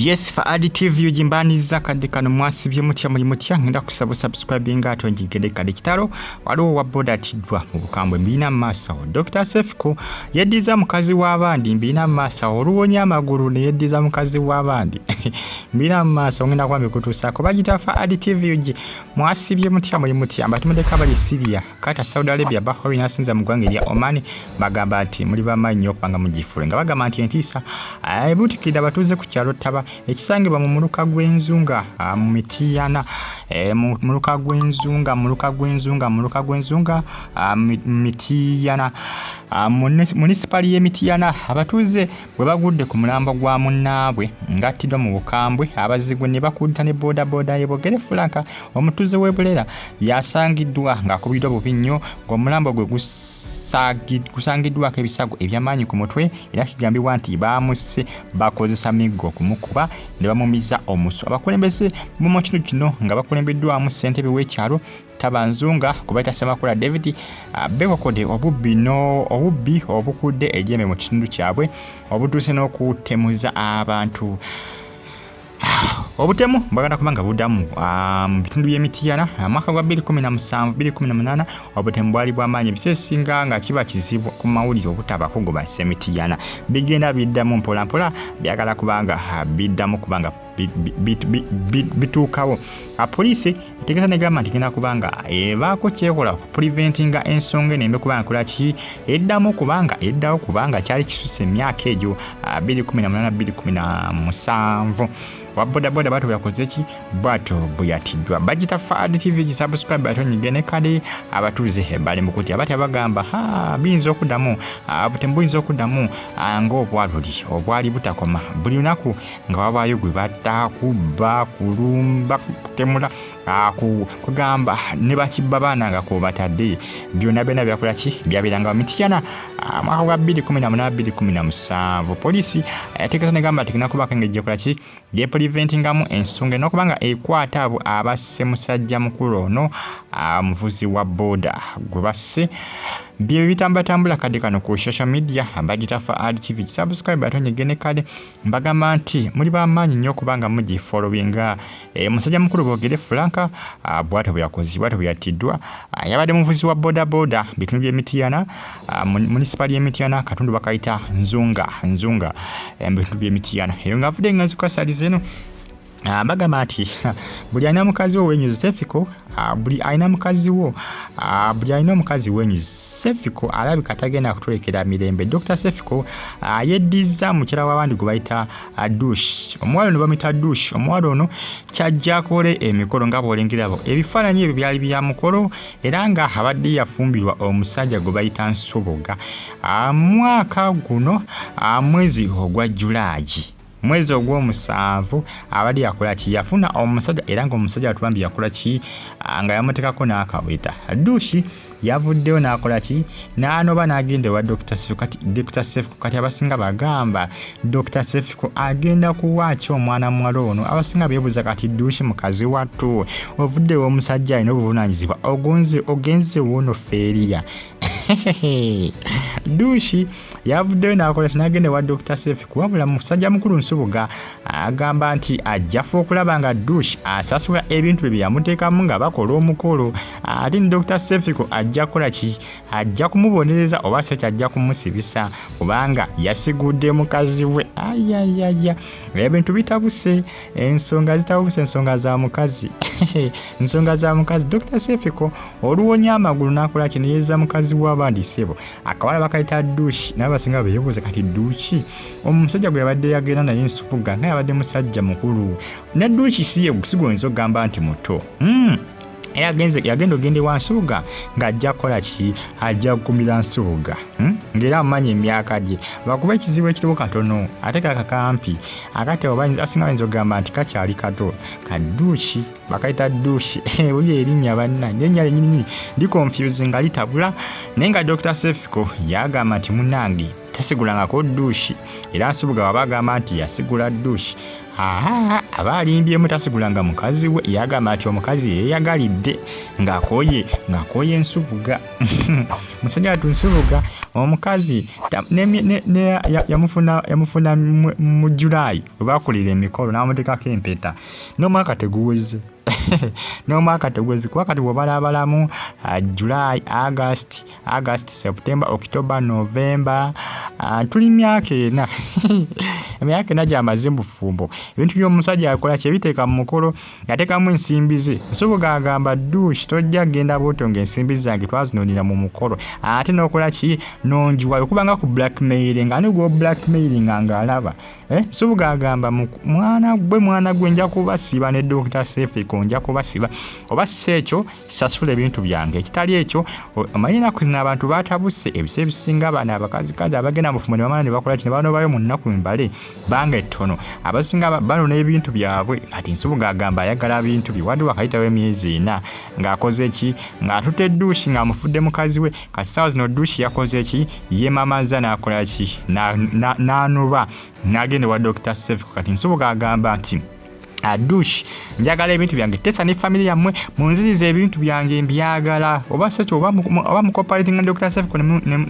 Yes, fa Adi TV ujimbaniza kadde kano. Mwasibye mutya? Muli mutya? Ngenda kusaba subscribing ate onjigende kadde kitalo. Waliwo wa boda atiddwa mu bukambwe, mbirina mu maaso awo. Dr. Sefiko yeddiza mukazi w'abandi, mbirina mu maaso awo. Oluwonya amagulu ne yeddiza mukazi w'abandi, mbirina mu maaso. Ngenda kuba mbikutuusaako. Bagita fa Adi TV UG. Mwasibye mutya? Muli mutya? Mbatumideko abali Syria, Qatar, Saudi Arabia, Bahrain, asinza mu ggwanga erya Oman. Bagamba nti muli bamaanyi nnyo okubanga mugifuule, nga bagamba nti entiisa ebuutikidde abatuuze ku kyalo Ttaba ekisangibwa mu muluka gw'Enzunga mu Mitiyana, mu muluka gw'Enzunga, muluka gw'Enzunga, muluka gw'Enzunga, mu Mitiyana, munisipaali y'e Mitiyana, abatuuze bwe bagudde ku mulambo gwa munnaabwe ng'attiddwa mu bukambwe, abazigu ne bakutta ne boodabooda ye. Bogere Frank, omutuuze w'e Bulera, yasangiddwa ng'akubiddwa bubi nnyo, ng'omulambo gwe gusangiddwako ebisago eby'amaanyi ku mutwe, era kigambibwa nti baamusse bakozesa miggo okumukuba ne bamumiza omusu. Abakulembeze b'omu kitundu kino nga bakulembeddwamu ssentebe w'ekyalo Tabanzunga kubaita Ssemakula David beekokodde obubbi no obubbi obukudde ejjembe mu kitundu kyabwe obutuuse n'okutemuza abantu. Obutemu bwagenda kuba nga buddamu mu bitundu by'e Mityana. Mwaka gwa 2017 2018 obutemu bwali bw'amaanyi, ebiseera ebisinga nga kiba kizibu ku mawulire obutabako gwe basse Mityana. Bigenda biddamu mpolampola, byagala kubanga biddamu kubanga bituukawo. Poliisi etegeeza negamba nti egenda kubanga ebaako kyekola okupreventinga ensonga eno embe kubanga kola ki eddamu, kubanga eddawo, kubanga kyali kisusse emyaka egyo 2018 2017. Wa bodaboda bwatyo bweyakoze ki, bwatyo bwe yatiddwa. Bagita Fad TV, gisubscribe ate onyige ne kale. Abatuuze bali mu kutya, batya, bagamba ha biyinza okuddamu, obutemu buyinza okuddamu ng'obwaluli obwali butakoma, buli lunaku nga wabaayo gwe batta, kubba, kulumba, kutemula, kugamba ne bakibba baana nga kwobatadde. Byonna byonna byakola ki, byabeeranga mu Mityana mwaka gwa 2018 2017. Poliisi yategeeza negamba nti egenda kubaako engeri gyekola ki, gyepreventingamu ensonga eno, okuba nga ekwata abo abasse musajja mukulu ono, omuvuzi wa booda gwe basse. Bye bitambulatambula kadde kano ku social media. Bagita Fa TV, subscribe ate onyige ne kale. Mbagamba nti muli bamaanyi nnyo okubanga mugifollowinga. Musajja mukulu Boogere Frank bwatyo bwe yakoze, bwatyo bwe yattiddwa. Yabadde muvuzi wa bodaboda bitundu by'e Mityana, munisipaali y'e Mityana, katundu bakayita Nzunga, Nzunga, mu bitundu by'e Mityana eyo ng'avudde nga nzikasaliza eno. Bagamba nti buli alina mukazi wo wenyuze. Sefiko, buli alina mukazi wo, buli alina omukazi wenyuze. Sefiko alabika tagenda kutulekera mirembe. Dr Sefiko yeddizza mukyala w'abandi gwe bayita Dush. Omuwala ono bamuyita Dush. Omuwala ono kyajja akole emikolo nga bw'olengerabo. Ebifaananyi ebyo byali bya mukolo, era nga abadde yafumbirwa omusajja gwe bayita Nsubuga mwaka guno, mwezi ogwa Julaayi, mwezi ogw'omusanvu. Abadde yakola ki, yafuna omusajja, era ng'omusajja atubambi yakola ki, nga yamuteekako n'akaweta. Dushi yavuddeyo n'akola ki, n'anoba n'agenda ewa Dr Sefiko. Kati Dr Sefiko, kati abasinga bagamba Dr Sefiko agenda kuwa ki omwana muwala ono? Abasinga beebuuza kati Dushi mukazi wattu ovuddewo omusajja alina obuvunaanyizibwa, ogonze ogenze wono feeriya. Dushi yavuddeyo n'akola ki, n'agenda ewa Dr Sefiko, wabula musajja mukulu Nsubuga agamba nti ajja okulaba nga Dush asasula ebintu bye byeyamuteekamu nga bakola omukolo, ate ne Dr Sefiko ajja kukola ki, ajja kumubonereza oba se kyajja kumusibisa kubanga yasigudde mukazi we. Ayayaya, ebintu bitabuse, ensonga zitabuse, ensonga za mukazi, ensonga za mukazi. Dr Sefiko oluwonya amagulu n'akola ki, neyeza mukazi w'abandi. Sebo akawala bakayita Dushi, naye abasinga beebuuza kati Dushi omusajja gwe yabadde yagenda naye Nsubuga nga yabadde musajja mukulu, ne Dushi si ye sigwoyinza okugamba nti muto. Yagenda ogenda ewa Nsubuga ng'ajja kukola ki, ajja kugumira Nsubuga, ng'era amumanyi emyaka gye, lwakuba ekizibu ekiriwo katono ate kakakampi akati abo asinga bayinza okugamba nti kakyali kato. Kaduuki bakayita Duuki, buli erinnya banna erinnya lyennyini li confuse nga litabula, naye nga Dr Sefiko yagamba nti munnange tasigulangako Duuki, era Nsubuga waba agamba nti yasigula Duuki, aba alimbyemu, tasigulanga mukazi we. Yagamba nti omukazi yeeyagalidde ng'akooye, ng'akooye Nsubuga. Musajja watu Nsubuga Omukazi yamufuna mu July we bakolera emikolo n'amuteekako empeta, n'omwaka teguweze, n'omwaka teguweze, kuba kati bw'obalabalamu July, August, September, October, November, tuli myaka 4, emyaka 4 gy'amaze mu bufumbo. Ebintu by'omusajja akola kyebiteeka mu mukolo, yateekamu ensimbi ze. Nsubuga agamba Dush tojja kugenda bw'otyo ng'ensimbi zange twazinonera mu mukolo, ate n'okola ki n'onjiwayo kubanga ku blackmailing, ani gwo blackmailing ng'alaba. Nsubuga agamba mwana gwe nja kubasiba ne Dr. Sefiko nja kubasiba, oba si ekyo sasula ebintu byange, ekitali ekyo omanyi ennaku zino abantu batabuse, ebiseera ebisinga bano abakazikazi abagenda mu bufumbo ne bamala ne bakola ki ne banobayo mu nnaku mbale bbanga ettono, abasinga banona ebintu byabwe. Kati Nsubuga agamba ayagala bintu bye, wadde wakayitawo emyezi 4 ng'akoze ki, ng'atutte Dush ng'amufudde mukazi we. Kati ssaawa zino Dush yakoze ki, yeemamaza n'akola ki, n'anoba n'agenda ewa Dr. Sefiko. Kati Nsubuga agamba nti Dush njagala ebintu byange, teesa ne family yammwe munzirize ebintu byange mbyagala, oba si ekyo oba mucooperating ne Dr. Sefiko ne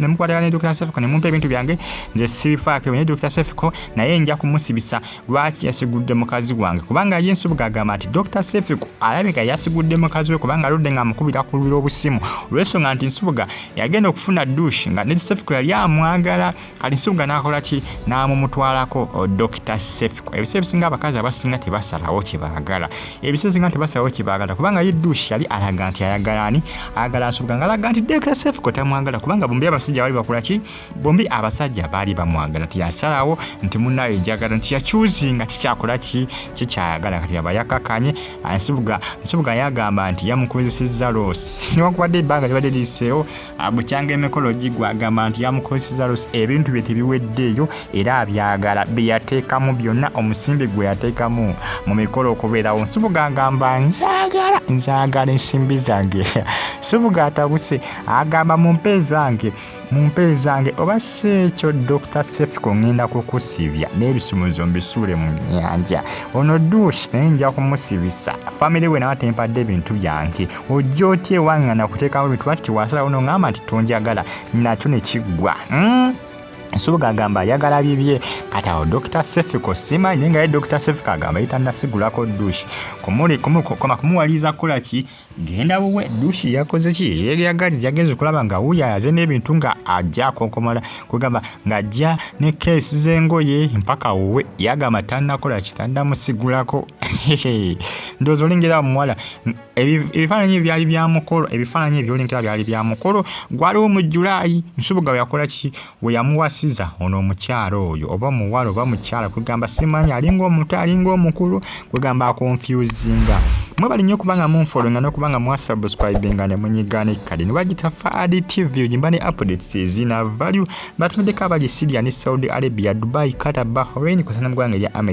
mukwatagana ne Dr. Sefiko ne mumpa ebintu byange, nze sibifaako naye Dr. Sefiko naye nja kumusibisa lwaki yasigudde mukazi wange, kubanga ye Nsubuga agamba nti Dr. Sefiko alabika yasigudde mukazi we kubanga aludde ng'amukubira ku luliro obusimu, olw'ensonga nti Nsubuga yagenda okufuna Dush nga ne Sefiko yali amwagala. Kati Nsubuga n'akola ki, n'amumutwalako Dr. Sefiko. Ebiseera ebisinga abakazi abasinga tebasalawo kye baagala, ebiseera ebisinga tebasalawo kye baagala, kubanga ye Dush yali alaga nti ayagala ani, ayagala Nsubuga, ng'alaga nti Dr. Sefiko tamwagala, kubanga bombi abasajja baali bakola ki, bombi abasajja baali bamwagala. Tiyasalawo nti munnaye njagala, nti yakyuzinga kikyakola ki, kikyayagala. Kati aba yakakanye. Nsubuga yagamba nti yamukozesezza loss, newankubadde ebbanga libadde liyiseewo bukyanga emikolo gigwa, agamba nti yamukozesezza loss, ebintu bye tebiweddeeyo era abyagala bye yateekamu byonna, omusimbi gwe yateekamu mu mikolo okubeerawo. Nsubuga agamba nzaagala ensimbi zange. Nsubuga atabuse, agamba mumpe zange, mumpe zange, oba si ekyo Dr. Sefiko ngenda kukusibya n'ebisumuzo mbisuule mu nnyanja. Ono Dush naye nja kumusibisa, family we nawe tempadde ebintu byange, ojja otya ewange nakuteekamu ebintu, lwaki tewasalawo n'oŋŋamba nti tonjagala, nakyo ne kiggwa. Nsubuga agamba ayagala bibye. Kati awo Dr. Sefiko simanyi, naye nga ye Dr. Sefiko agamba ye tannasigulako Dush kumuwaliriza kukola ki, genda wuwe. Dush yakoze ki, yeyagalira, yagenze okulaba nga wuuyo ayaze n'ebintu nga ajja akonkomala, kugamba ng'ajja ne keesi z'engoye mpaka wuwe, yagamba tannakola ki, tannamusigulako. Ndowooza olengera omuwala, ebifaananyi byali bya mukolo, ebifaananyi ebyolengera byali bya mukolo gwaliwo mu July. Nsubuga we yakola ki, we yamuwasiza ono omukyala oyo, oba omuwala oba mukyala, kugamba simanyi alinga omuto alinga omukulu, kugamba akonfusinga. Mwebale nnyo okubanga munfollowinga n'okubanga mwasubscribinga ne munyiga ne kadi ne bagita Fahad TV, ogimba ne updates ezina value. Batumiddeko abali Syria ne Saudi Arabia, Dubai, Qatar, Bahrain, kw'ossa ne mu ggwanga erya America.